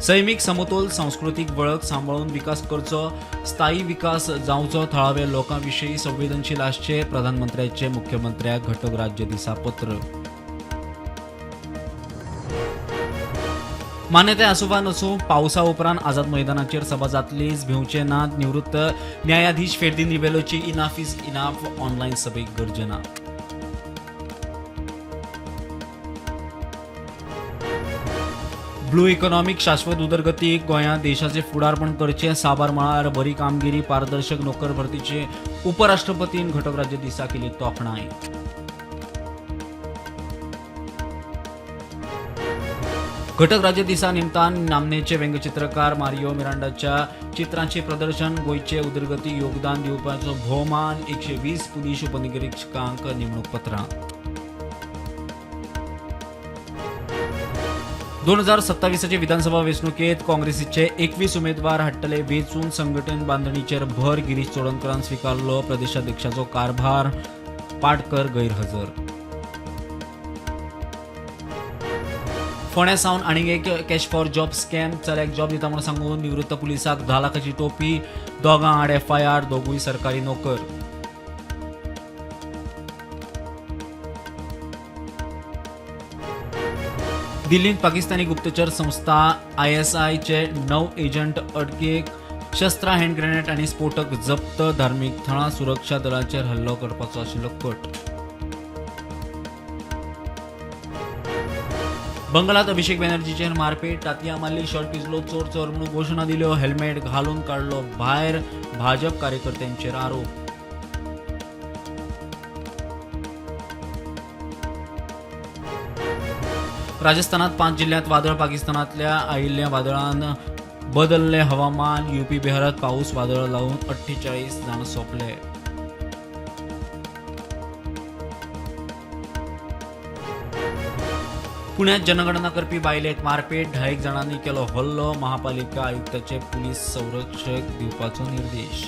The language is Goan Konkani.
सैमीक समतोल सांस्कृतीक वळख सांबाळून विकास करचो, स्थायी विकास जावचो, थळाव्या लोकां विशीं संवेदनशील आसचे, प्रधानमंत्र्याचे मुख्यमंत्र्याक घटक राज्य दिसा पत्र. मान्यताय आसूं वा नसूं पावसा उपरांत आझाद मैदानाचेर सभा जातलीच, भिवचे नात. निवृत्त न्यायाधीश फेर्दीन रिबेलोची इनाफ is enough, online सभेक गर्जना. ब्लू इकॉनॉमिक शाश्वत उदरगतीक गोंयांत देशाचे फुडारपण करचें, साबार मळार बरी कामगिरी, पारदर्शक नोकर भरतीचे उपराष्ट्रपतीन घटक राज्य दिसा केली तोखणाय. घटक राज्य दिसा निमतान नामनेचे व्यंगचित्रकार मारियो मिरांडाच्या चित्रांचे प्रदर्शन, गोंयचे उदरगती योगदान दिवपाचो भोवमान, 120 पुलीस उपनिरीक्षकांक नेमणूक पत्रां. 2027 विधानसभा वेंचणुकेत काँग्रेसीचे 21 उमेदवार हाडटले वेंचून, संघटन बांदणीचेर भर, गिरीश चोडणकरान स्विकारलो प्रदेशाध्यक्षाचो कारभार, पाटकर गैरहजर. फोंड्या सावन आनीक एक कॅश फॉर जॉब स्कॅम, चल्याक जॉब दिता म्हूण सांगून निवृत्त पुलिसाक 10 लाखाची टोपी, दोगां आड एफआयआर, दोगूय सरकारी नोकर. दिल्लींत पाकिस्तानी गुप्तचर संस्था आयएसआयचे 9 एजंट अटकेक, शस्त्रां, हँड ग्रेनेड आनी स्फोटक जप्त, धार्मीक थळां सुरक्षा दलाचेर हल्लो करपाचो आशिल्लो कट. बंगालात अभिषेक बॅनर्जीचेर मारपेट, तातयां मारली, शर्ट पिजलो, चोर चोर म्हणून घोशणा दिल्यो, हेल्मेट घालून काडलो भायर, भाजप कार्यकर्त्यांचेर आरोप. राजस्थानात 5 जिल्ह्यात वादळ, पाकिस्तानांतल्या आयिल्ल्या वादळान बदलले हवामान, युपी बिहारात पाऊस वादळ लावून 48 जाण सोंपले. पुण्यात जनगणना करपी बायलेक मारपेट, 10 जाणांनी केलो हल्लो, महापालिका आयुक्ताचे पुलीस संरक्षक दिवपाचो निर्देश.